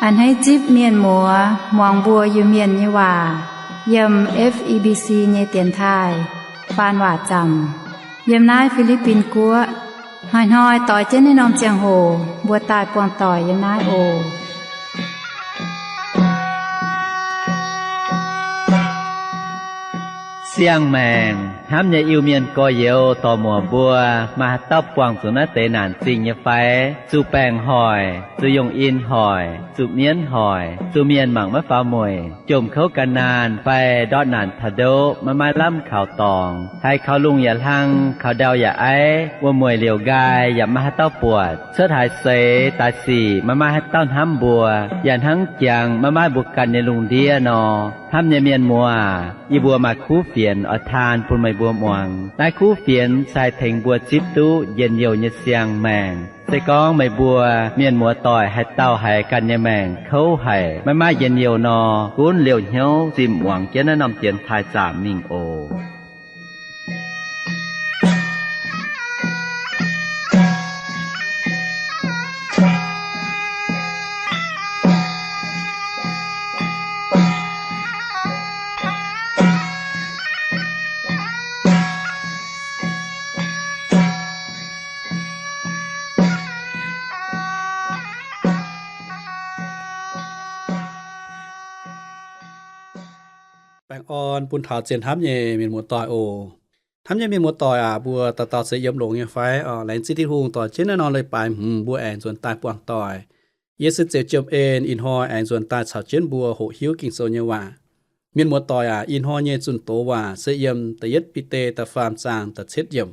A'hneiv zipv mienh muoz muangx mbuo Iu-Mienh nyei waac yiem F E B C nyei dienx taaih faan waac zaamc yiem naaiv Fi^li^bin Guoqv. Hnoi-hnoi doix jienv naaiv norm ziangh hoc mbuo daaih buangh doic yiem naaiv oc. Siang-maengc hnamv nyei Iu-Mienh gorx-youz dorc-muoc mbuo, maaih haaix dauh buangh zuqc naaiv deix naanc zingh nyei fai? Zuqc baengc hoic, zuqc yungh in hoic, zuqc mienv hoic, zuqc mienh mangc maiv faaux mueic, jomc kouv gan naanh fai ndortv naanc taux ndoqv maiv maaih lamh kaux dorngx, haiz kaux lungh yaac hlang, kaux ndau yaac aiv, wuom-mueic liouc nqaai yaac maiv maaih haaix dauh buatc, cuotv haaix seix daaih sic maiv maaih haaix dauh hnamv mbuo, yaac hnangv jangx maiv maaih mbuo ganh nyei lungh ndiev nor. Hnamv nyei mienh muoz, yie mbuo maaih kuv fienx oix taan bun meih mbuo muangx. Naaiv kuv fienx se haih tengx mbuo zipv duqv njien-youh nyei siang-maengc. Se gorngv meih mbuo mienh muoz-doic haaix dauh haiz ganh nyei maengc kouv haic, maiv maaih njien-youh nor, gunv liouh hnyouv zimh muangx jienv naaiv norm dienx taaih zaamc mingh oc. Baengh orn bun taux zien hnamv nyei mienh muoz-doic oc. Hnamv nyei mienh muoz-doic aac, mbuo dauh dauh se yiem longx nyei fai? Orqc, laengz zingh Tin-Hungh doix jienv naaiv norm leiz-baaix hmz mbuo aengx nzuonx daaih buangh doic. Yie se Ziouc Jiem En, ih hnoi aengx nzuonx daaih caux jienv mbuo hoqc hiuv Ging-Sou nyei waac. Mienh muoz-doic aac, ih hnoi nyei zunh doz waac se yiem da'yietv Bide da'faam zaang da'cietv yiemc,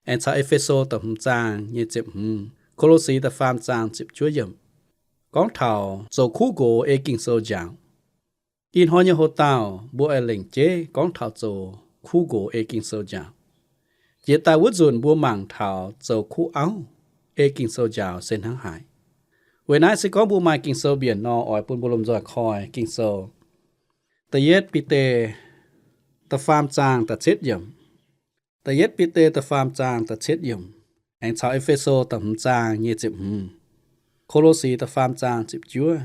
aengx caux E^fe^so da'hmz zaang nyei ziepc hmz, Ko^lo^si da'faam zaang ziepc juov yiemc, gorngv taux zoux kuv nqox ei Ging-Sou njaaux. Ih hnoi nyei hoc-dauh mbuo oix lengc jeiv gorngv taux zoux kuv nqox ei Ging-Sou njaaux. Jiex daaih wuov nzunc mbuo mangc taux zoux kuv auv ei Ging-Sou njaaux se hnangv haaix. Weic naaiv se gorngv mbuo maaih Ging-Sou mbienc nor, oix bun mbuo lomh nzoih koi Ging-Sou. Da'yietv Bide da'faam zaang da'cietv yiemc, da'yietv Bide da'faam zaang da'cietv yiemc, aengx caux E^fe^so da'hmz zaang nyei ziepc hmz, Ko^lo^si da'faam zaang ziepc juov.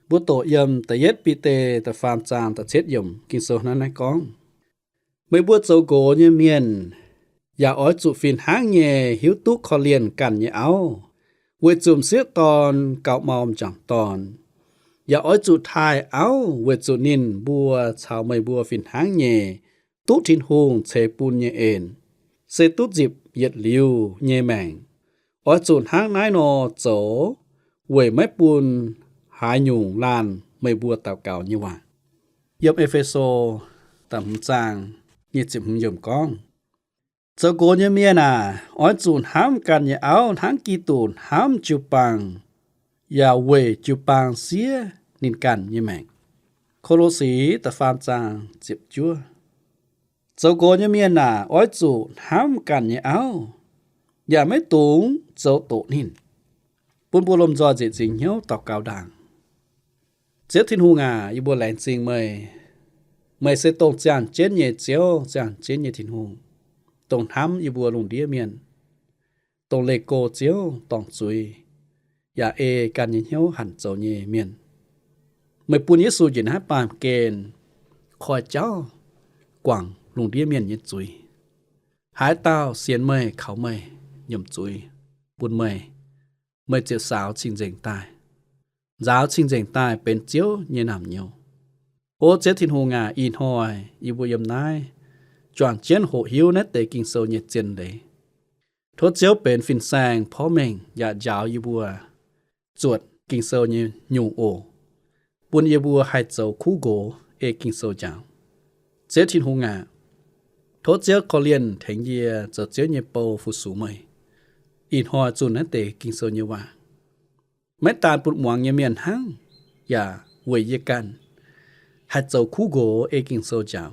Mbuo doqc yiem da'yietv Bide da'faam zaang da'cietv yiemc, Ging-Sou hnangv naaiv gorngv, Meih mbuo zoux nqox nyei mienh yaac oix zuqc fih hnangv nyei hiuv duqv korv-lienh ganh nyei auv, weic zuqc m'sieqv dorn gauh mau m'jangc dorn. Yaac oix zuqc taaih auv weic zuqc ninh mbuo caux meih mbuo fih hnangv nyei duqv Tin-Hungh ceix bun nyei en, se duqv nzipc yietc liuz nyei maengc. Oix zuqc hnangv naaiv nor zoux weic maiv bun haaix nyungc laanh meih mbuo daux gaux nyei waac. Yiem E^fe^so da'hmz zaang nyei ziepc hmz yiemc gorngv, Zoux nqox nyei mienh aac, oix zuqc hnamv ganh nyei auv hnangv Giduc hnamv jiu-baang, yaac weic jiu-baang siev ninh ganh nyei maengc. Ko^lo^si da'faam zaang ziepc juov. Zoux nqox nyei mienh aac, oix zuqc hnamv ganh nyei auv, yaac maiv dungx zoux doqc ninh. Bun mbuo lomh nzoih nzieqc nzingc hnyouv daux gaux ndaangc. Ziouv Tin-Hungh aac, yie mbuo laengz zingh meih. Meih se dongh ziangh jienv nyei Ziouv, ziangh jienv nyei Tin-Hungh, dongh hnamv yie mbuo lungh ndiev mienh, dongh leih go Ziouv dorngc zuiz, yaac ei ganh nyei hnyouv hanc zoux nyei mienh. Meih bun Yesu njiec naaiv baamh gen koi jauv guangc lungh ndiev mienh nyei zuiz. Haaix dauh sienx meih, kaux meih, nyiemc zuiz bun meih, meih ziouc saaux cing-nzengc daaih. Nzaaux cing-nzengc daaih benx Ziouv nyei naamh nyouz. O Ziouv Tin-Hungh aac, ih hnoi yie mbuo yiem naaiv juangc jienv hoqc hiuv naaiv deix Ging-Sou nyei zien leiz. Tov Ziouv benx fin-saeng porv mengh yaac njaaux yie mbuo zuotc Ging-Sou nyei nyungc oc, bun yie mbuo haih zoux kuv nqox ei Ging-Sou njaaux. Ziouv Tin-Hungh aac, tov Ziouv korv-lienh tengx yie zoux Ziouv nyei bou fu-sux meih. Ih hnoi zunh naaiv deix Ging-Sou nyei waac, maiv daan bun muangx nyei mienh hnangv, yaac weic yie ganh haih zoux kuv nqox ei Ging-Sou njaaux.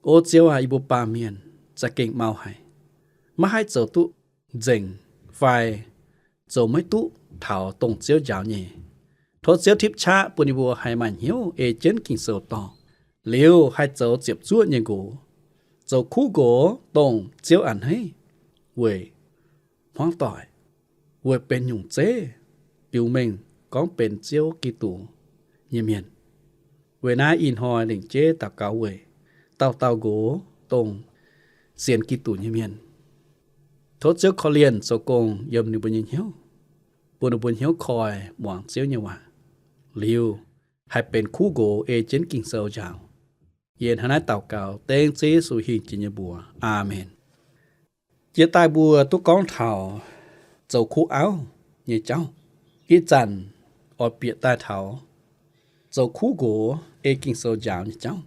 O Ziouv aac, yie mbuo baamh mienh za'gengh mau haic, maiv haih zoux duqv nzengc fai zoux maiv duqv taux dongh Ziouv njaaux nyei. Tov Ziouv tipv qaqv bun yie mbuo haih maaih hnyouv ei jienv Ging-Sou dorh, liuz haih zoux ziepc zuoqv nyei nqox, zoux kuv nqox dongh Ziouv a'hneiv weic hmuangv doic, weic benx nyungc zeiv biux mengh gorngv benx Ziouv Giduc nyei mienh. Weic naaiv ih hnoi lengc jeiv daux gaux weic dauh dauh nqox dongh sienx Giduc nyei mienh. Tov Ziouv korv-lienh zoux gong yiem ninh mbuo nyei hnyouv, bun ninh mbuo hnyouv koi muangx Ziouv nyei waac, liuz haih benx kuv nqox ei jienv Ging-Sou njaaux. Yie hnangv naaiv daux gaux dengv Ziouv Yesu hingh jiex nyei mbuox. Aamen. Jiex daaih mbuo duqv gorngv taux zoux kuv auv nyei jauv. Ih zanc oix bieqc daaih taux zoux kuv nqox ei Ging-Sou njaaux nyei jauv.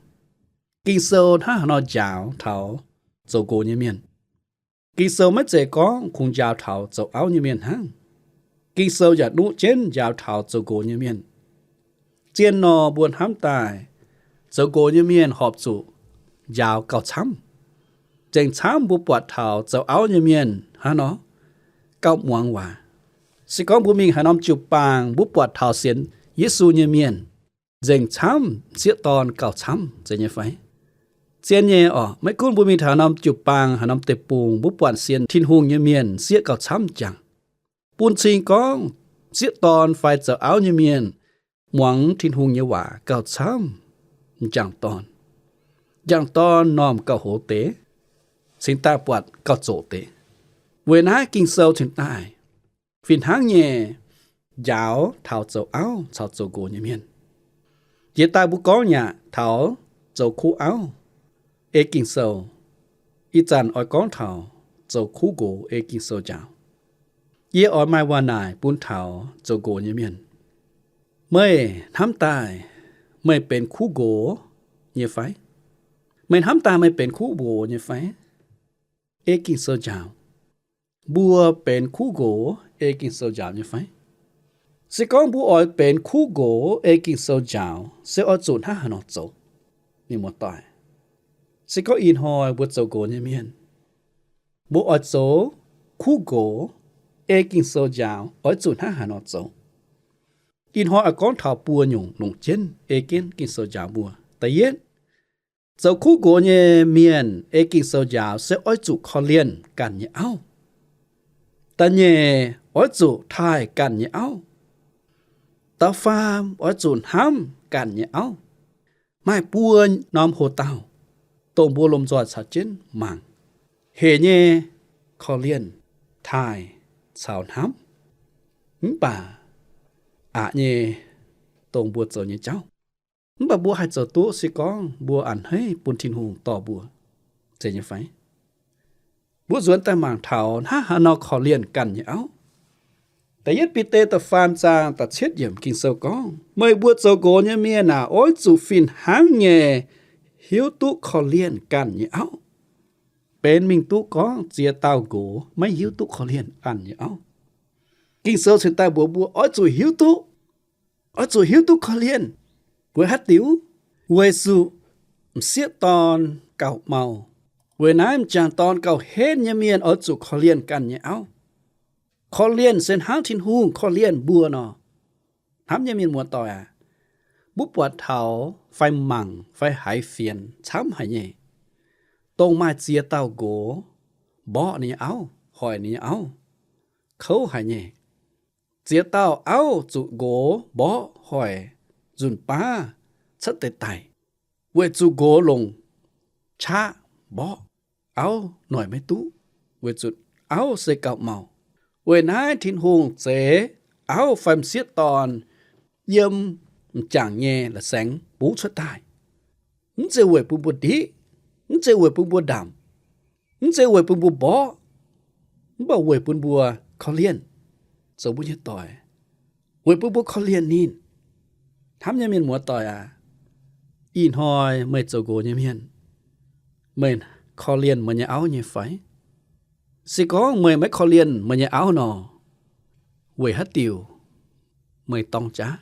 Ging-Sou hnangv haaix nor njaaux taux zoux nqox nyei mienh? Ging-Sou maiv zeiz gorngv kungx njaaux taux zoux auv nyei mienh hnangv. Ging-Sou yaac nuqv jienv njaaux taux zoux nqox nyei mienh. Zien nor mbuo hnamv daaih, zoux nqox nyei mienh horpc zuqc njaaux gauh camv. Nzengc camv mbuo buatc taux zoux auv nyei mienh hnangv nor gauh muangx waac. Se gorngv mbuo mingh haaix norm jiu-baang mbuo buatc taux sienx Yesu nyei mienh, nzengc camv sieqv dorn gauh camv, zeiz nyei fai? Zien nyei oc. Maiv gunv mbuo mingh taux haaix norm jiu-baang, haaix norm deic-bung, mbuo buatc sienx Tin-Hungh nyei mienh sieqv gauh camv m'jangc. Bun cing gorngv sieqv dorn fai zoux auv nyei mienh muangx Tin-Hungh nyei waac gauh camv m'jangc dorn. M'jangc dorn m'normh gauh hoz deix, cingx daaih buatc gauh zoqc deix. Weic naaiv Ging-Sou cingx daaih fih hnangv nyei njaaux taux zoux auv caux zoux nqox nyei mienh. Jiex daaih mbuo gorngv yaac taux zoux kuv auv ei Ging-Sou. Ih zanc oix gorngv taux zoux kuv nqox ei Ging-Sou njaaux. Yie oix maaih waac naaic bun taux zoux nqox nyei mienh. Meih hnamv daaih meih benx kuv nqox nyei fai? Meih hnamv daaih meih benx kuv nqox nyei fai? Ei Ging-Sou njaaux. Mbuo benx kuv nqox ei Ging-Sou njaaux nyei fai? Se gorngv mbuo oix benx kuv nqox ei Ging-Sou njaaux, se oix zuqc hnangv haaix nor zoux? Mienh muoz-doic, se gorngv ih hnoi mbuo zoux nqox nyei mienh, mbuo oix zoux kuv nqox ei Ging-Sou njaaux oix zuqc hnangv haaix nor zoux? Ih hnoi oix gorngv taux buo nyungc longc jienv ei jienv Ging-Sou njaaux mbuo. Da'yietv, zoux kuv nqox nyei mienh ei Ging-Sou njaaux se oix zuqc korv-lienh ganh nyei auv. Da'nyeic, oix zuqc taaih ganh nyei auv. Da'faam, oix zuqc hnamv ganh nyei auv. Maaih buo norm hoc-dauh, dongh mbuo lomh nzoih caux jienv mangc, hec nyei korv-lienh, taaih, caux hnamv, mv baac aqc nyei dongh mbuo zoux nyei jauv. Mv baac mbuo haih zoux duqv se gorngv mbuo a'hneiv bun Tin-Hungh dorh mbuo, zeiz nyei fai? Mbuo nzuonx daaih mangc taux hnangv haaix nor korv-lienh ganh nyei auv. Da'yietv Bide da'faam zaang da'cietv yiemc Ging-Sou gorngv, meih mbuo zoux nqox nyei mienh aah, oix zuqc fih hnangv nyei hiuv duqv korv-lienh ganh nyei auv. Benx mingh duqv gorngv ziex dauh nqox maiv hiuv duqv korv-lienh ganh nyei auv. Ging-Sou cingx daaih mbuox mbuo oix zuqc hiuv duqv, oix zuqc hiuv duqv korv-lienh. Weic haaix diuc? Weic zuqc m'sieqv dorn gauh mau. Weic naaiv m'jangc dorn gauh henv nyei mienh oix zuqc korv-lienh ganh nyei auv. Korv-lienh se hnangv Tin-Hungh korv-lienh mbuo nor. Hnamv nyei mienh muoz-doic aac, mbuo buatc taux fai mangc fai haiz fienx camv haic nyei, dongh maaih ziex dauh nqox mborqv ninh nyei auv, hoic ninh nyei auv, kouv haic nyei. Ziex dauh auv zuqc nqox mborqv hoic nzunc baav cuotv deix daic, weic zuqc nqox longc qaqv mborqv, auv noic maiv duqv, weic zuqc auv se gauh mau. Weic naaiv Tin-Hungh zeix auv fai m'sieqv dorn yiem m'jangc nyei la'saengx bungx cuotv daaih. Mv zeiz weic bun mbuo ndiqv, mv zeiz weic bun mbuo ndamc, mv zeiz weic bun mbuo mborqv, mv baac weic bun mbuo korv-lienh zoux mbuo nyei doic, weic bun mbuo korv-lienh ninh. Hnamv nyei mienh muoz-doic aac, ih hnoi meih zoux nqox nyei mienh, meih korv-lienh meih nyei auv nyei fai? Se gorngv meih maiv korv-lienh meih nyei auv nor, weic haaix diuc meih dorng jaav?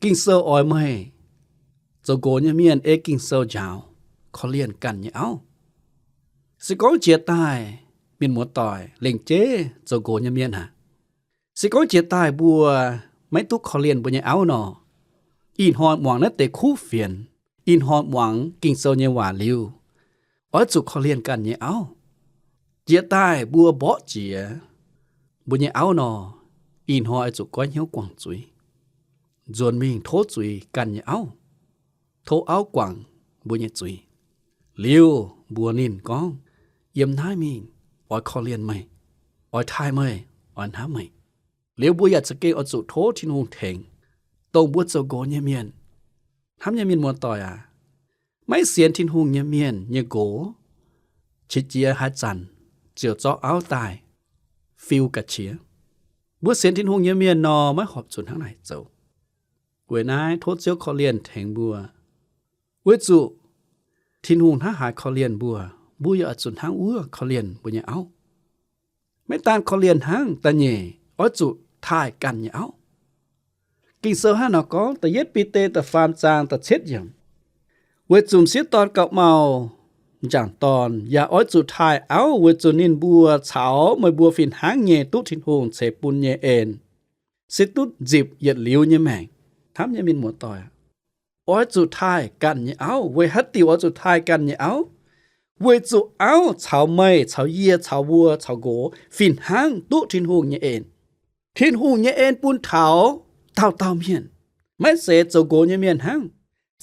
Ging-Sou oix meih zoux nqox nyei mienh ei Ging-Sou njaaux korv-lienh ganh nyei auv. Se gorngv jiex daaih, mienh muoz-doic, lengc jeiv zoux nqox nyei mienh aac, se gorngv jiex daaih mbuo maiv duqv korv-lienh mbuo nyei auv nor, ih hnoi muangx naaiv deix kuv fienx, ih hnoi muangx Ging-Sou nyei waac liuz, oix zuqc korv-lienh ganh nyei auv. Jiex daaih mbuo mborqv jiex mbuo nyei auv nor, ih hnoi oix zuqc goiv hnyouv guangc zuiz. nzuonx mingh tov zuiz ganh nyei auv, tov auv guangc mbuo nyei zuiz. Liuz mbuox ninh gorngv, yiem naaiv mingh oix korv-lienh meih, oix taaih meih, oix hnamv meih. Liuz mbuo yaac za'gengh oix zuqc tov Tin-Hungh tengx, dongh mbuo zoux nqox nyei mienh. Hnamv nyei mienh muoz-doic aac, maiv sienx Tin-Hungh nyei mienh nyei nqox, qiex jiez haaix zanc ziouc zorqv auv daaih fiu ga'qiex. Mbuo sienx Tin-Hungh nyei mienh nor, maiv horpc zuqc hnangv naaic zoux. Weic naaiv tov Ziouv korv-lienh tengx mbuo, weic zuqc Tin-Hungh hnangv haaix korv-lienh mbuo, mbuo yaac oix zuqc hnangv wuov korv-lienh mbuo nyei auv. Maiv daan korv-lienh hnangv, da'nyeic oix zuqc taaih ganh nyei auv. Ging-Sou hnangv nor gorngv, da'yietv Bide da'faam zaang da'cietv yiemc, weic zuqc m'sieqv dorn gauh mau m'jangc dorn yaac oix zuqc taaih auv, weic zuqc ninh mbuo caux meih mbuo fih hnangv nyei duqv Tin-Hungh ceix bun nyei en, se duqv nzipc yietc liuz nyei maengc. Hnamv nyei mienh muoz-doic, oix zuqc taaih ganh nyei auv. Weic haaix diuc oix zuqc taaih ganh nyei auv? Weic zuqc auv caux meih, caux yie, caux mbuo, caux nqox fih hnangv duqv Tin-Hungh nyei en. Tin-Hungh nyei en bun taux dauh dauh mienh, maiv zeiz zoux nqox nyei mienh hnangv.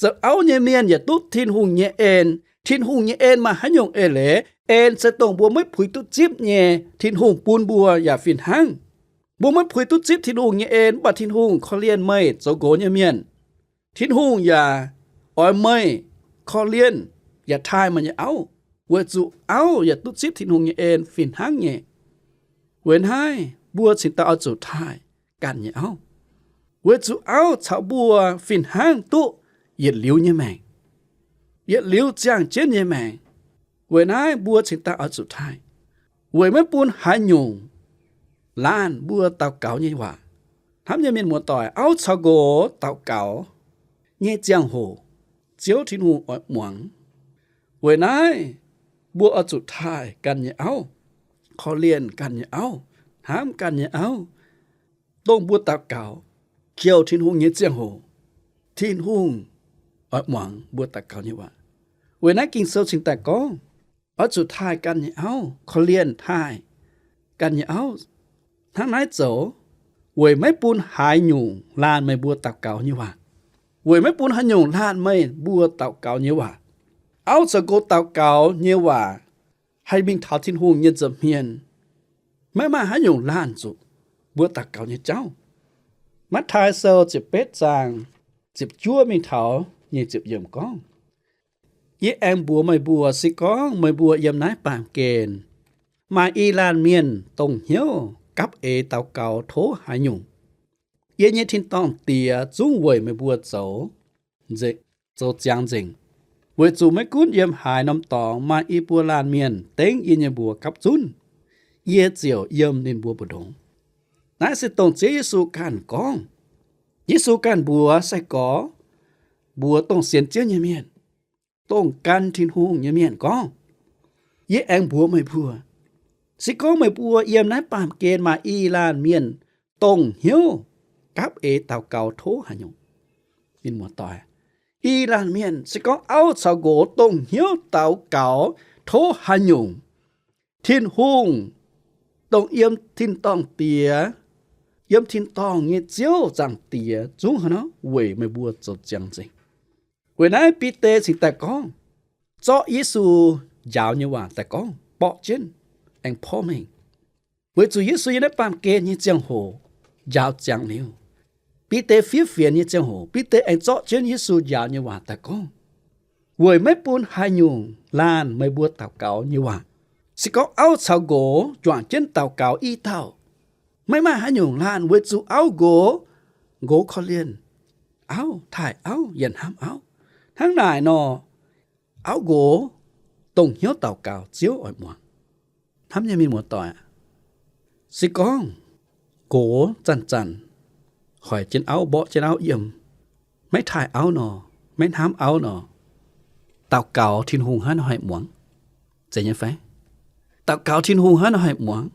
Zoux auv nyei mienh yaac duqv Tin-Hungh nyei en. Tin-Hungh nyei en maaih haaix nyungc eix leiz? En se dongh mbuo maiv puix duqv zipv nyei, Tin-Hungh bun mbuo yaac fih hnangv. Mbuo maiv puix duqv zipv Tin-Hungh nyei en, mv baac Tin-Hungh korv-lienh meih zoux nqox nyei mienh. Tin-Hungh yaac oix meih korv-lienh yaac taaih meih nyei auv, weic zuqc auv yaac duqv zipv Tin-Hungh nyei en fih hnangv nyei. Weic naaiv mbuo cingx daaih oix zuqc taaih ganh nyei auv, weic zuqc auv caux mbuo fih hnangv duqv yietc liuz nyei maengc, yietc liuz ziangh jienv nyei maengc. Weic naaiv mbuo cingx daaih oix zuqc taaih, weic maiv bun haaix nyungc laanh mbuo daux gaux nyei waac. Hnamv nyei mienh muoz-doic, auv caux nqox daux gaux nyei ziangh hoc, Ziouv Tin-Hungh oix muangx. Weic naaiv mbuo oix zuqc taaih ganh nyei auv, korv-lienh ganh nyei auv, hnamv ganh nyei auv, dongh mbuo daux gaux jouh Tin-Hungh nyei ziangh hoc, Tin-Hungh oix muangx mbuo daux gaux nyei waac. Weic naaiv Ging-Sou cingx daaih gorngv, oix zuqc taaih ganh nyei auv, korv-lienh taaih ganh nyei auv. Hnangv naaiv zoux, weic maiv bun haaix nyungc laanh meih mbuo daux gaux nyei waac, weic maiv bun haaix nyungc laanh meih mbuo daux gaux nyei waac. Auv caux nqox daux gaux nyei waac haih mingh taux Tin-Hungh nyei nza'hmien. Maiv maaih haaix nyungc laanh zuqc mbuo daux gaux nyei jauv. Matv^taai Sou ziepc betv zaang ziepc juov mingh taux nyic ziepc yiemc gorngv, yie aengx mbuox meih mbuo, se gorngv meih mbuo yiem naaiv baamh gen maaih i laanh mienh dongh hnyouv gapv eix daux gaux tov haaix nyungc, yie nyei tin-dorngh Diex zungv weic meih mbuo zoux nzengc, zoux ziangx nzengc, weic zuqc maiv gunv yiem haaix norm dorngx maaih i buo laanh mienh dengv yie nyei mbuox gapv zunv, yie ziouc yiem ninh mbuo mbu'ndongx. Naaiv se dongh Ziouv Yesu ganh gorngv. Yesu ganh mbuox sai-gorx, mbuox dongh sienx Ziouv nyei mienh, dongh gan Tin-Hungh nyei mienh gorngv, yie aengx mbuox meih mbuo, se gorngv meih mbuo yiem naaiv baamh gen maaih i laanh mienh dongh hnyouv gapv eix daux gaux tov haaix nyungc. Mienh muoz-doic, i laanh mienh se gorngv auv caux nqox dongh hnyouv daux gaux tov haaix nyungc, Tin-Hungh, dongh yiem tin-dorngh Diex, yiem tin-dorngh nyei Ziouv Zaangc Diex zungv hnangv nor weic meih mbuo zoux ziangx nzengc. Weic naaiv Bide cingx daaih gorngv, zorqv Yesu njaaux nyei waac daaih gorngv borqv jienv, aengx porv mengh. Weic zuqc Yesu yiem naaiv baamh gen nyei ziangh hoc njaaux ziangx liuz, Bide fiev fienx nyei ziangh hoc, Bide aengx zorqv jienv Yesu njaaux nyei waac daaih gorngv, weic maiv bun haaix nyungc laanh meih mbuo daux gaux nyei waac. Se gorngv auv caux nqox juangc jienv daux gaux i dauh, maiv maaih haaix nyungc laanh weic zuqc auv nqox, nqox korv-lienh auv, taaih auv, yaac hnamv auv. Hnangv naaic nor, auv nqox dongh hnyouv daux gaux Ziouv oix muangx. Hnamv nyei mienh muoz-doic, se gorngv nqox zanc-zanc hoic jienv auv, mborqv jienv auv yiem, maiv taaih auv nor, maiv hnamv auv nor, daux gaux Tin-Hungh hnangv nor haih muangx? Zeiz nyei fai? Daux gaux Tin-Hungh hnangv nor haih muangx?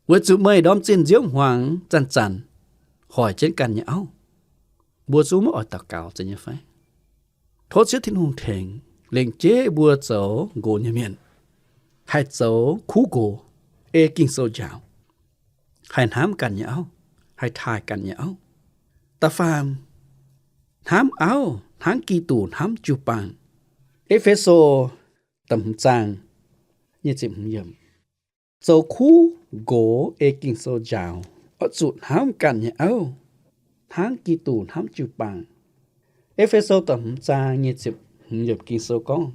Weic zuqc meih ndorm zinh nziouv hmuangx zanc-zanc hoic jienv ganh nyei auv, mbuo zungv maiv oix daux gaux, zeiz nyei fai? Tov Ziouv Tin-Hungh tengx lengc jeiv mbuo zoux nqox nyei mienh, haih zoux kuv nqox, ei Ging-Sou njaaux, haih hnamv ganh nyei auv, haih taaih ganh nyei auv. Da'faam, hnamv auv hnangv Giduc hnamv jiu-baang. E^fe^so da'hmz zaang nyic ziepc hmz yiemc. Zoux kuv nqox ei Ging-Sou njaaux, oix zuqc hnamv ganh nyei auv hnangv Giduc hnamv jiu-baang. E^fe^so da'hmz zaang nyic ziepc hmz yiemc Ging-Sou gorngv,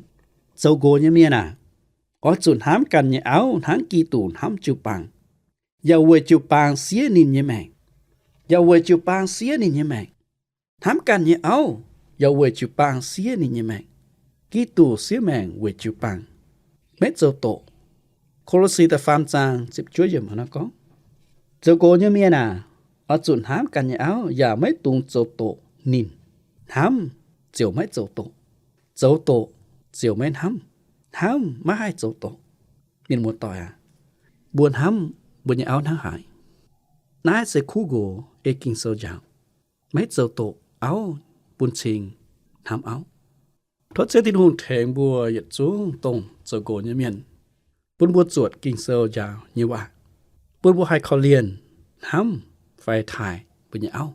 zoux nqox nyei mienh aac, oix zuqc hnamv ganh nyei auv hnangv Giduc hnamv jiu-baang, yaac weic jiu-baang siev ninh nyei maengc. Yaac weic jiu-baang siev ninh nyei maengc. Hnamv ganh nyei auv yaac weic jiu-baang siev ninh nyei maengc. Giduc siev maengc weic jiu-baang, maiv zoux doqc. Ko^lo^si da'faam zaang ziepc juov yiemc hnangv naaiv gorngv, zoux nqox nyei mienh aac, oix zuqc hnamv ganh nyei auv yaac maiv dungx zoux doqc ninh. Hnamv ziouc maiv zoux doqc. Zoux doqc ziouc maiv hnamv. Hnamv maiv haih zoux doqc. Mienh muoz-doic aac, mbuo hnamv mbuo nyei auv hnangv haaix? Naaiv se kuv nqox ei Ging-Sou njaaux. Maiv zoux doqc auv bun cing hnamv auv. Tov Ziouv Tin-Hungh tengx mbuo yietc zungv dongh zoux nqox nyei mienh, bun mbuo zuotc Ging-Sou njaaux nyei waac, bun mbuo haih korv-lienh hnamv fai taaih mbuo nyei auv.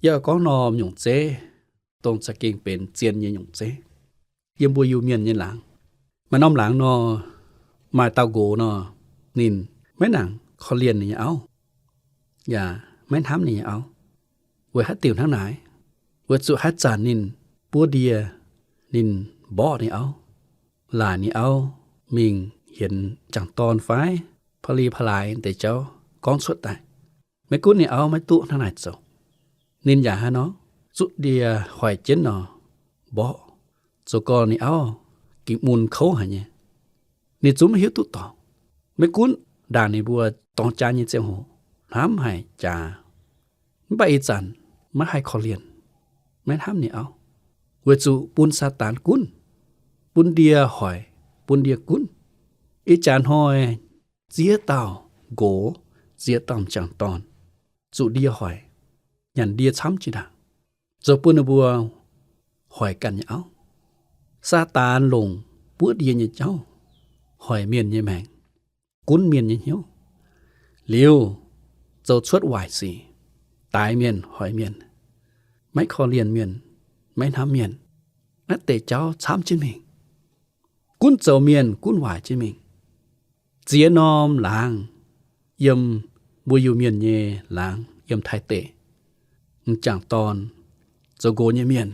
Yie gorngv norm nyungc zeiv, dongh za'gengh benx zien nyei nyungc zeiv yiem mbuo Iu-Mienh nyei laangz. Maaih norm laangz nor, maaih dauh nqox nor, ninh maiv nangc korv-lienh ninh nyei auv, yaac maiv hnamv ninh nyei auv. Weic haaix diuc hnangv naaic? Weic zuqc haaix zanc ninh buov ndie, ninh mborqv ninh auv, laaic ninh auv mingh hienx jangc dorn fai pa'li pa'laaix deix jauv gorngv cuotv daaih. Maiv gunv ninh auv maiv duqv hnangv naaic zoux, ninh yaac haaix nor zuqv ndie hoic jienv nor mborqv, zoux gau ninh auv gengh mun kouv haic nyei. Ninh zungv maiv hiuv duqv dorngc. Maiv gunv ndaangc ninh mbuo dorng jaa nyei ziangh hoc hnamv haic jaax, mv baac ih zanc maiv haih korv-lienh, maiv hnamv ninh auv, weic zuqc bun Saadaan gunv, bun ndie hoic, bun ndie gunv. Ih jaax hnoi ziex dauh nqox, ziex dauh m'jangc dorn zuqc ndie hoic, nyanc ndie camv jiex ndaangc, zoux bun ninh mbuo hoic ganh nyei auv. Saadaan longc buov ndie nyei jauv hoic mienh nyei maengc, gunv mienh nyei hnyouv, liuz zoux cuotv waaic sic, daix mienh, hoic mienh, maiv korv-lienh mienh, maiv hnamv mienh. Naaiv deix jauv camv jienv mingh, gunv zoux mienh gunv waaic jienv mingh. Ziex norm laangz yiem mbuo Iu-Mienh nyei laangz yiem Taiv deic, m'jangc dorn, zoux nqox nyei mienh,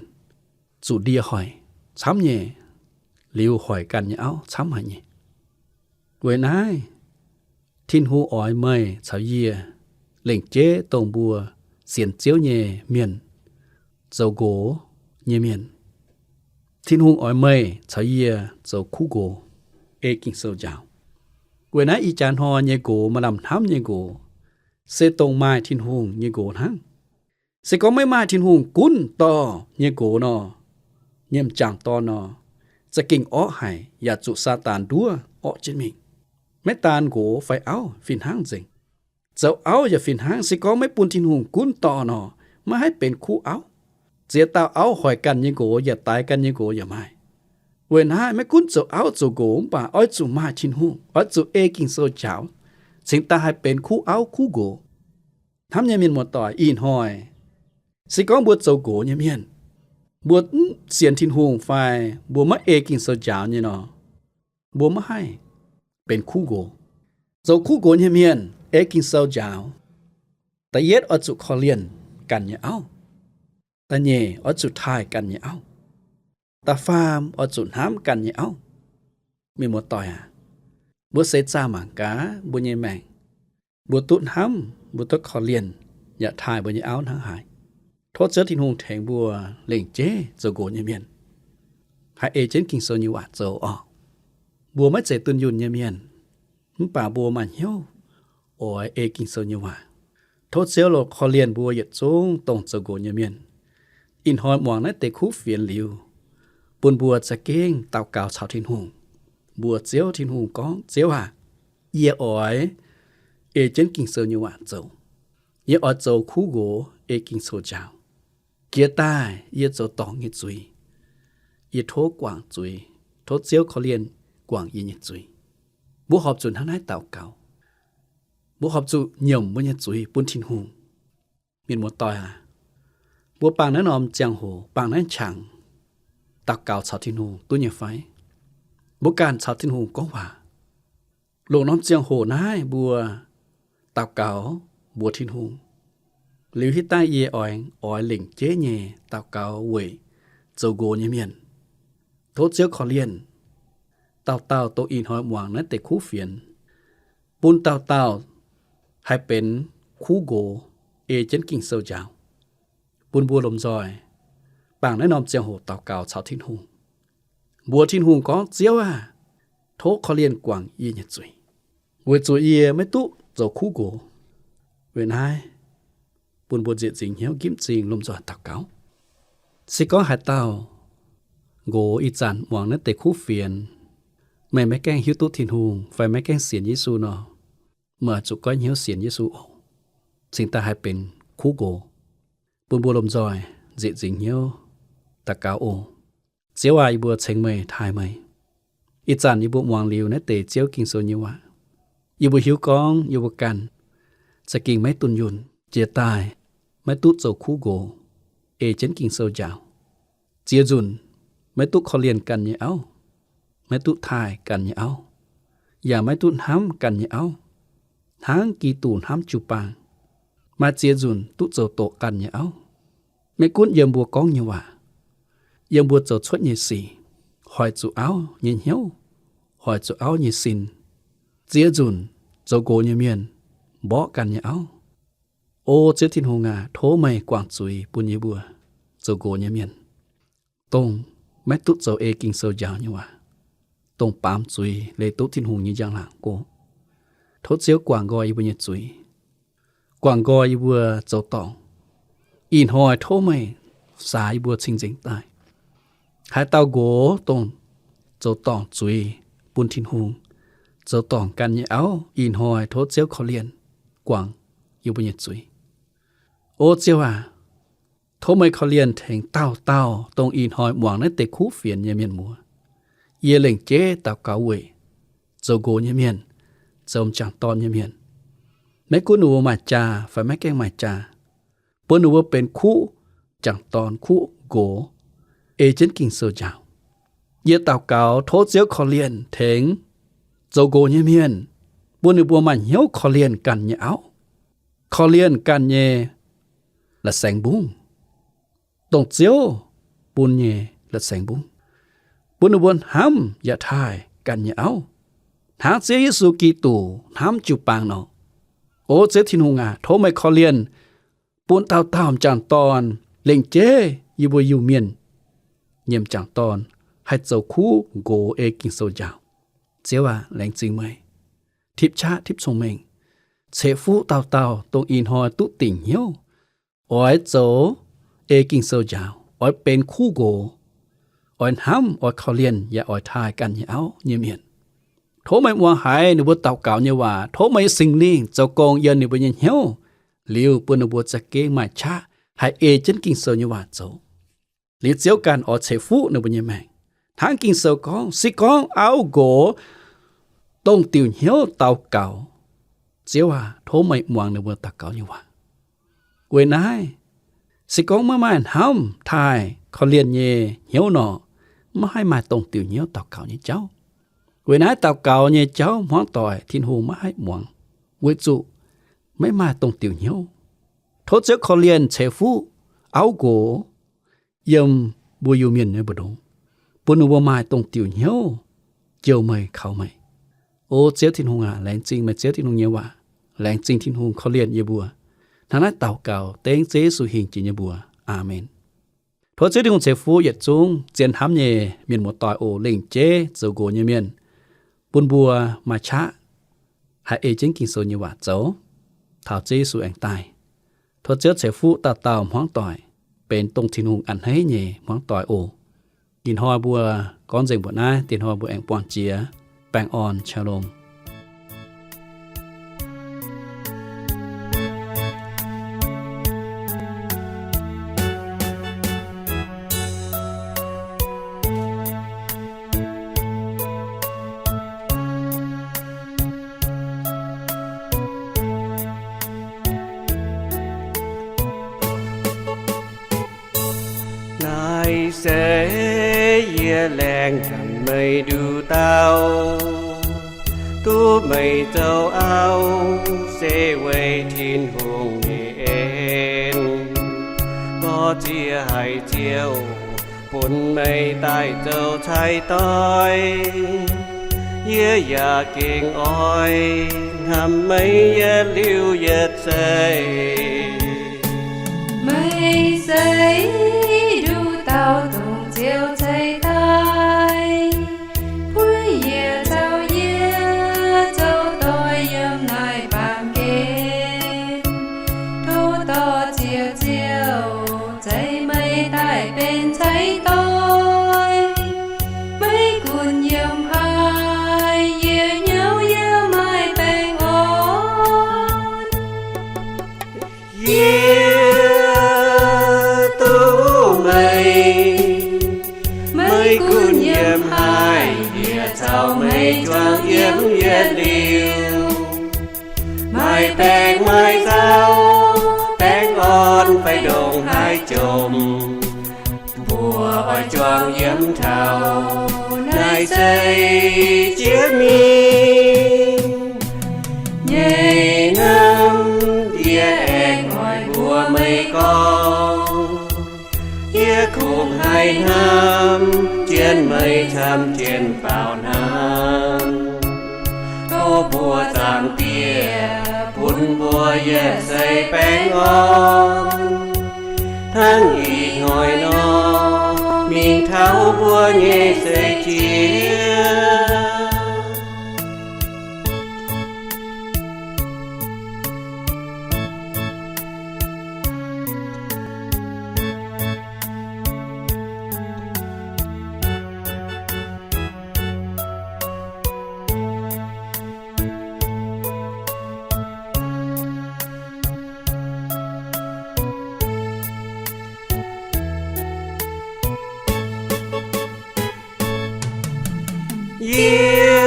zuqc ndie hoic camv nyei, liuz hoic ganh nyei auv camv haic nyei. Weic naaiv, Tin-Hungh oix meih caux yie lengc jeiv dongh mbuo sienx Ziouv nyei mienh, zoux nqox nyei mienh. Tin-Hungh oix meih caux yie zoux kuv nqox, ei Ging-Sou njaaux. Weic naaiv ih jaax hnoi nyei nqox, maaih lamh hnamv nyei nqox, se dongh maaih Tin-Hungh nyei nqox hnangv. Se gorngv maiv maaih Tin-Hungh gunv dorh nyei nqox nor, nyei m'jangc dorn nor, za'gengh orqv haic yaac zuqc Saadaan nduov orqv jienv mingh. Maiv daan nqox fai auv fih hnangv nzengc. Zoux auv yaac fih hnangv, se gorngv maiv bun Tin-Hungh gunv dorh nor, maiv haih benx kuv auv. Ziex dauh auv hoic ganh nyei nqox yaac daix ganh nyei nqox yaac maaih. Weic naaiv maiv gunv zoux auv zoux nqox mv baac oix zuqc maaih Tin-Hungh, oix zuqc ei Ging-Sou njaaux, cingx daaih haih benx kuv auv kuv nqox. Hnamv nyei mienh muoz-doic, ih hnoi se gorngv mbuo zoux nqox nyei mienh, mbuo mv sienx Tin-Hungh fai mbuo maiv ei Ging-Sou njaaux nyei nor, mbuo maiv haih benx kuv nqox. Zoux kuv nqox nyei mienh ei Ging-Sou njaaux. Da'yietv oix zuqc korv-lienh ganh nyei auv. Da'nyeic oix zuqc taaih ganh nyei auv. Da'faam oix zuqc hnamv ganh nyei auv. Mienh muoz-doic aac, mbuo seix zaah mangc gaax mbuo nyei maengc, mbuo duqv hnamv, mbuo duqv korv-lienh yaac taaih mbuo nyei auv hnangv haaix. Tov Ziouv Tin-Hungh tengx mbuo lengc jeiv zoux nqox nyei mienh haih ei jienv Ging-Sou nyei waac zoux orqc. Mbuo maiv zeiz dunh yunh nyei mienh, mv baac mbuo maaih hnyouv oix ei Ging-Sou nyei waac. Tov Ziouv longc korv-lienh mbuo yietc zungv dongh zoux nqox nyei mienh. Ih hnoi muangx naaiv deix kuv fienx liuz, bun mbuo za'gengh daux gaux caux Tin-Hungh, mbuox Ziouv Tin-Hungh gorngv, Ziouv aac, yie oix ei jienv Ging-Sou nyei waac zoux. Yie oix zoux kuv nqox ei Ging-Sou njaaux. Jiex daaih yie zoux dorngc nyei zuiz, yie tov guangc zuiz, tov Ziouv korv-lienh guangc yie nyei zuiz. Mbuo horpc zuqc hnangv naaiv daux gaux. Mbuo horpc zuqc nyiemc mbuo nyei zuiz bun Tin-Hungh. Mienh muoz-doic aac, Mbuo bangc naaiv norm ziangh hoc, bangc naaiv qangx, daux gaux caux Tin-Hungh duqv nyei fai? Mbuo ganh caux Tin-Hungh gorngv waac. Longc norm ziangh hoc naaiv mbuo daux gaux mbuox Tin-Hungh. Liuz hitv daaih yie oix, oix lengc jeiv nyei daux gaux weic zoux nqox nyei mienh. Tov Ziouv korv-lienh dauh dauh dongh ih hnoi muangx naaiv deix kuv fienx, bun dauh dauh haih benx kuv nqox ei jienv Ging-Sou njaaux, bun mbuo lomh nzoih bangc naaiv norm ziangh hoc daux gaux caux Tin-Hungh. Mbuox Tin-Hungh gorngv, Ziouv aah! Tov korv-lienh guangc yie nyei zuiz, weic zuqc yie maiv duqv zoux kuv nqox. Weic naaiv, bun mbuo nzieqc nzingc hnyouv nqipv m'zing lomh nzoih daux gaux. Se gorngv haaix dauh nqox ih zanc muangx naaiv deix kuv fienx, meih maiv gaengh hiuv duqv Tin-Hungh fai maiv gaengh sienx Yesu nor, meih oix zuqc goiv hnyouv sienx Yesu oc, cingx daaih haih benx kuv nqox. Bun mbuo lomh nzoih nzieqc nzingc hnyouv daux gaux oc. Ziouv aac, yie mbuo ceng meih, taaih meih. Ih zanc yie mbuo muangx liuz naaiv deix Ziouv Ging-Sou nyei waac, yie mbuo hiuv gorngv yie mbuo ganh za'gengh maiv dunh yunh, jiex daaih maiv duqv zoux kuv nqox ei jienv Ging-Sou njaaux. Ziex nzunc maiv duqv korv-lienh ganh nyei auv, maiv duqv taaih ganh nyei auv, yaac maiv duqv hnamv ganh nyei auv, hnangv Giduc hnamv jiu-baang. Maaih ziex nzunc duqv zoux doqc ganh nyei auv. Maiv gunv yiem mbuo gorngv nyei waac, yiem mbuo zoux cuotv nyei sic, hoic zuqc auv nyei hnyouv, hoic zuqc auv nyei sin. Ziex nzunc zoux nqox nyei mienh mborqv ganh nyei auv. O Ziouv Tin-Hungh aac, tov meih guangc zuiz bun yie mbuo zoux nqox nyei mienh, dongh maiv duqv zoux ei Ging-Sou njaaux nyei waac, dongh baamz zuiz leiz duqv Tin-Hungh nyei njang-laangc go. Tov Ziouv guangc nqoi yie mbuo nyei zuiz, guangc nqoi yie mbuo zoux dorngc. Ih hnoi tov meih saax yie mbuo cing-nzengc daaih. Haaix dauh nqox dongh zoux dorngc zuiz bun Tin-Hungh, zoux dorngc ganh nyei auv, ih hnoi tov Ziouv korv-lienh guangc yie mbuo nyei zuiz. O Ziouv aac, tov meih korv-lienh tengx dauh dauh dongh ih hnoi muangx naaiv deix kuv fienx nyei mienh muoz. Yie lengc jeiv daux gaux weic zoux nqox nyei mienh, zoux m'jangc dorn nyei mienh, maiv gunv ninh mbuo maaih jaa fai maiv gaengh maaih jaa, bun ninh mbuo benx kuv jangc dorn, kuv nqox, ei jienv Ging-Sou njaaux. Yie daux gaux tov Ziouv korv-lienh tengx zoux nqox nyei mienh, bun ninh mbuo maaih hnyouv korv-lienh ganh nyei auv, korv-lienh ganh nyei la'saengx mbungv, dongh Ziouv bun nyei la'saengx mbungv, bun ninh mbuo hnamv yaac taaih ganh nyei auv, hnangv Ziouv Yesu Giduc hnamv jiu-baang nor. O Ziouv Tin-Hungh aac, tov meih korv-lienh bun dauh dauh m'jangc dorn lengc jeiv yie mbuo Iu-Mienh nyei m'jangc dorn haih zoux kuv nqox ei Ging-Sou njaaux. Ziouv aac, laengz zingh meih tipv qaqv tipv cong-mengh, ceix fuqv dauh dauh dongh ih hnoi duqv dingc hnyouv oix zoux ei Ging-Sou njaaux, oix benx kuv nqox, oix hnamv, oix korv-lienh yaac oix taaih ganh nyei auv nyei mienh. Tov meih muangx haiz ninh mbuo daux gaux nyei waac. Tov meih nyei Singx Lingh zoux gong yiem ninh mbuo nyei hnyouv, liuz bun ninh mbuo za'gengh maaih qaqv haih ei jienv Ging-Sou nyei waac zoux. Liuz Ziouv ganh oix ceix fuqv ninh mbuo nyei maengc. Hnangv Ging-Sou gorngv, se gorngv auv nqox dongh diuc hnyouv daux gaux, Ziouv aac, tov meih muangx ninh mbuo daux gaux nyei waac. Weic naaiv, se gorngv maiv maaih hnamv taaih korv-lienh nyei hnyouv nor, maiv haih maaih dongh diuc hnyouv daux gaux nyei jauv. Weic naaiv daux gaux nyei jauv hmuangv doic Tin-Hungh maiv haih muangx, weic zuqc maiv maaih dongh diuc hnyouv. Tov Ziouv korv-lienh ceix fuqv auv nqox yiem mbuo Iu-Mienh nyei mbu'ndongx, bun ninh mbuo maaih dongh diuc hnyouv jouh meih kaux meih. O Ziouv Tin-Hungh aac, laengz zingh meih Ziouv Tin-Hungh nyei waac. Laengz zingh Tin-Hungh korv-lienh yie mbuo. Hnangv naaiv daux gaux dengv Ziouv Yesu hingh jiex nyei mbuox. Aamen. Tov Ziouv Tin-Hungh ceix fuqv yietc zungv zien hnamv nyei mienh muoz-doic oc. Lengc jeiv zoux nqox nyei mienh, bun mbuo maaih qaqv haih ei jienv Ging-Sou nyei waac zoux taux Ziouv Yesu aengx daaih. Tov Ziouv ceix fuqv dauh dauh hmuangv doic benx dongh Tin-Hungh a'hneiv nyei hmuangv doic oc. Ih hnoi mbuo gorngv nzengc mbuoqc naaiv. Diex hnoi mbuo aengx buangh jiex. Baengh orn, shalom. Seix yie laengz ganh meih nduqc dauh, duqv meih zoux auv, se weic Tin-Hungh nyei en. Gorx-ziex haiz Ziouv bun meih daaih zoux cai-doix. Yie yaac gengh oix hnamv meih yietc liuz yietc seix. Meih seix nduqc dauh dongh Ziouv cai-doix, buov yie caux yie zoux doix yiem naaiv baamh gen. Tov dorh Ziouv, Ziouv ceix meih daaih benx cai-doix. Meih gunv yiem haaix, yie hnyouv yie maaih baengh orn. Yie duqv meih, meih gunv yiem haaix, yie caux meih juangc yiem yietc liuz. Maaih baengc maaih nzauh, baengh orn fai ndongc haaix jomc, mbuo oix juangc yiem taux naaiv seix jiex mingh. Nyei hnamv yie aengx oix mbuox meih gorngv, yie kungx haih hnamv jienv meih camv jienv baaux hnamv. Tov mbuo Zaangc Diex bun mbuo yietc seix baengh orn, hnangv ih hnoi nor, mingh taux mbuo nyei seix jiex. Yie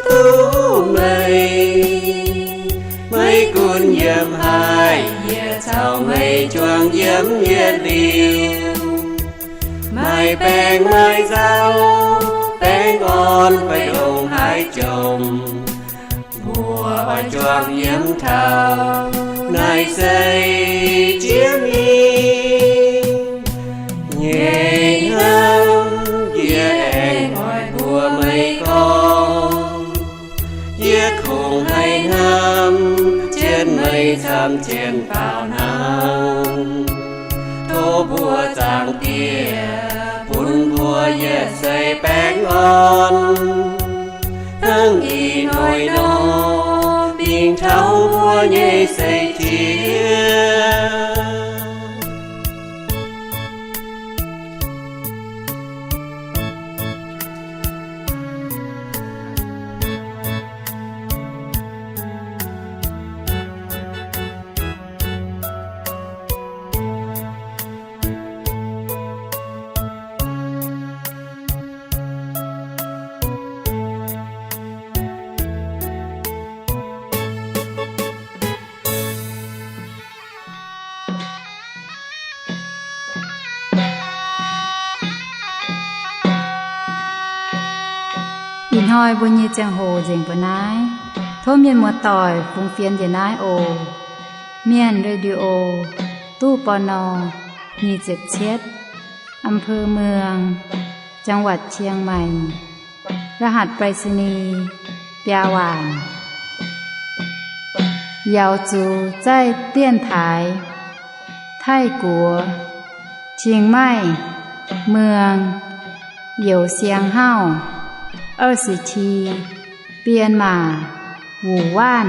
duqv meih, meih gunv yiem haaix, yie caux meih juangc yiem yietc liuz. Maaih baengc maaih nzauh, baengh orn fai ndongc haaix jomc, mbuo oix juangc yiem taux naaiv seix jiex mingh. Nyei hnamv yie aengx oix mbuox meih gorngv, yie kungx haih hnamv jienv meih camv jienv baaux hnamv. Tov mbuo Zaangc Diex bun mbuo yietc seix baengh orn, hnangv ih hnoi nor, mingh taux mbuo nyei seix jiex. Ih hnoi mbuo nyei ziangh hoc nzengc mbuo naaiv. Tov mienh muoz-doic fungx fienx njiec naaiv oc. Mienh Radio, ตู้ ปณ. nyic ziepc cietv, อำเภอเมือง จังหวัดเชียงใหม่ รหัสไปรษณีย์ biaa waanc. Yaux zuqc zaih dienv taaix Taiv-Guoqv, Chiang Mai, เมือง Youh Siang Hauv, 二十七, Myanmar, Wuhan.